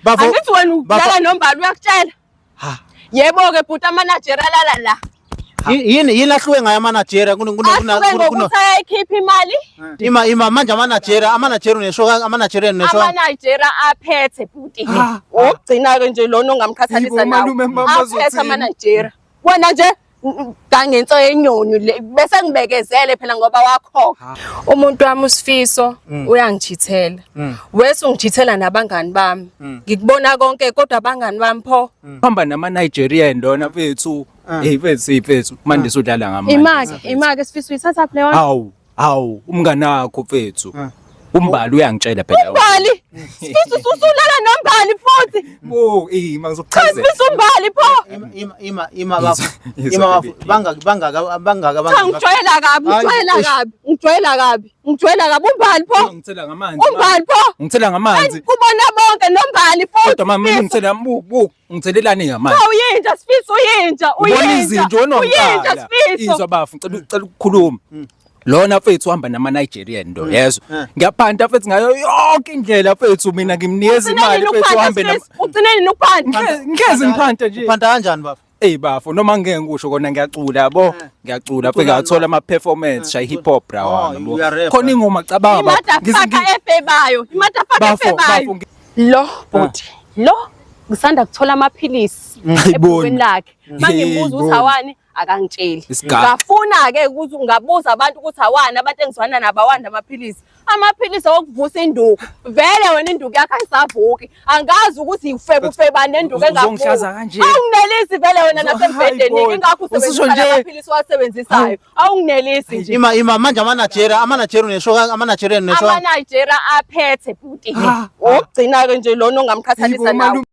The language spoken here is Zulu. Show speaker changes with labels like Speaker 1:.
Speaker 1: Bafo-
Speaker 2: Angithi wena
Speaker 1: bafo-
Speaker 2: ulala noMbali uyakutshela.
Speaker 1: Ha.
Speaker 2: Yebo-ke bhuti ama-Nigeria alala la.
Speaker 1: Yini yini ahluke ngayo ama-Nigeria kuno kuno kuno
Speaker 2: Ahluke
Speaker 1: kuno
Speaker 2: ngokuthi ayayikhipha imali.
Speaker 1: ima ima manje ama-Nigeria ama-Nigeria uneshoka ama-Nigeria uneshoka
Speaker 2: Ama-Nigeria aphethe bhuti. Wokugcina-ke nje lona ongamqhathanisa
Speaker 3: Yibo,
Speaker 2: nawo.
Speaker 3: malume, mama
Speaker 2: Aphethe
Speaker 3: uzothini?
Speaker 2: ama-Nigeria. Wena nje ngangenso yenyoni le bese ngibekezele phela ngoba wakhokha. Umuntu wami uSifiso uyangichithela. Wese ungichithela nabangani bami. Ngikubona konke kodwa abangani bami pho
Speaker 3: Hamba nama Nigerian lona mfethu. Hey mfethu, hey mfethu, manje usudlala ngamanje.
Speaker 2: Imake, imake Sifiso uyithatha phi leyo?
Speaker 3: Hawu, hawu, umngane wakho mfethu. Umbali uyangitshela phela.
Speaker 2: Umbali. Sifiso usulala nombali futhi.
Speaker 3: Oh, eh
Speaker 2: Cha
Speaker 3: mangizokuchazela.
Speaker 2: Sifiso umbali pho.
Speaker 1: Ima ima ima bafo
Speaker 3: Izwa,
Speaker 1: ima bafo
Speaker 3: baby.
Speaker 1: bangaki bangaka bangaka
Speaker 2: Cha
Speaker 1: bangaka
Speaker 2: ngijwayela kabi,
Speaker 1: Hayi,
Speaker 2: ngijwayela
Speaker 1: eish.
Speaker 2: kabi, ngijwayela kabi, ngijwayela kabi umbali pho.
Speaker 3: Ungithela ngamanzi.
Speaker 2: Umbali pho.
Speaker 3: Ungithela ngamanzi.
Speaker 2: Kubona bonke nombali futhi.
Speaker 3: Kodwa mama
Speaker 2: Sifiso.
Speaker 3: ungithela bu bu ungithelelani ngamanzi.
Speaker 2: Cha uyinja Sifiso uyinja,
Speaker 3: Ubona
Speaker 2: uyinja.
Speaker 3: izinto wena
Speaker 2: Uyinja
Speaker 3: wangiqala.
Speaker 2: Sifiso.
Speaker 3: Izwa bafu ngicela ngicela ukukhuluma. Lona mfethu uhamba nama Nigerian ndo yezwa. Ngiyaphanta mfethu ngayo yonke indlela mfethu mina ngimnikeza
Speaker 2: Ugcine
Speaker 3: imali
Speaker 2: nini
Speaker 3: mfethu
Speaker 2: ukuphanta
Speaker 3: uhambe nama
Speaker 2: Sifiso? Ugcine nini ukuphanta?
Speaker 3: Ngeke ngiphante nje.
Speaker 1: Uphanta kanjani bafo?
Speaker 3: Ey bafo noma ngeke ngikusho kona ngiyacula yabo. Ngiyacula fike ngathola ama performance shay hip hop bra
Speaker 1: Oh,
Speaker 3: wami
Speaker 1: you are
Speaker 3: yabo. Khona ingoma cabanga bafo.
Speaker 2: Imadafaka efebayo, imadafaka
Speaker 3: Bafo
Speaker 2: efebayo.
Speaker 3: bafo
Speaker 2: Lo bhuti, lo ngisanda kuthola amaphilisi
Speaker 3: Ngiyibona.
Speaker 2: ebhukwini lakhe. Mangimbuza ukuthi
Speaker 3: Ngiyibona.
Speaker 2: awani akangitsheli.
Speaker 3: Isigaxa.
Speaker 2: Ngafuna ke ukuthi ngabuza abantu ukuthi awani abantu engizwana nabo awani amaphilisi. Amaphilisi awokuvusa induku. Vele wena induku yakho ayisavuki. Angazi ukuthi ufeba ufeba nenduku engavuki.
Speaker 3: Uzongihlaza kanje.
Speaker 2: Awunginelisi vele wena nasembhedeni
Speaker 3: Hayi bo.
Speaker 2: ingakho
Speaker 3: Ususho
Speaker 2: usebenzisa
Speaker 3: nje.
Speaker 2: lamaphilisi owasebenzisayo. Awunginelisi nje.
Speaker 1: Ima ima manje ama-Nigeria ama-Nigeria uneshoka ama-Nigeria uneshoka
Speaker 2: Ama-Nigeria aphethe bhuti. Wokugcina ke nje lona ongamqhathanisa
Speaker 3: Yibo,
Speaker 2: nawo.
Speaker 3: malume.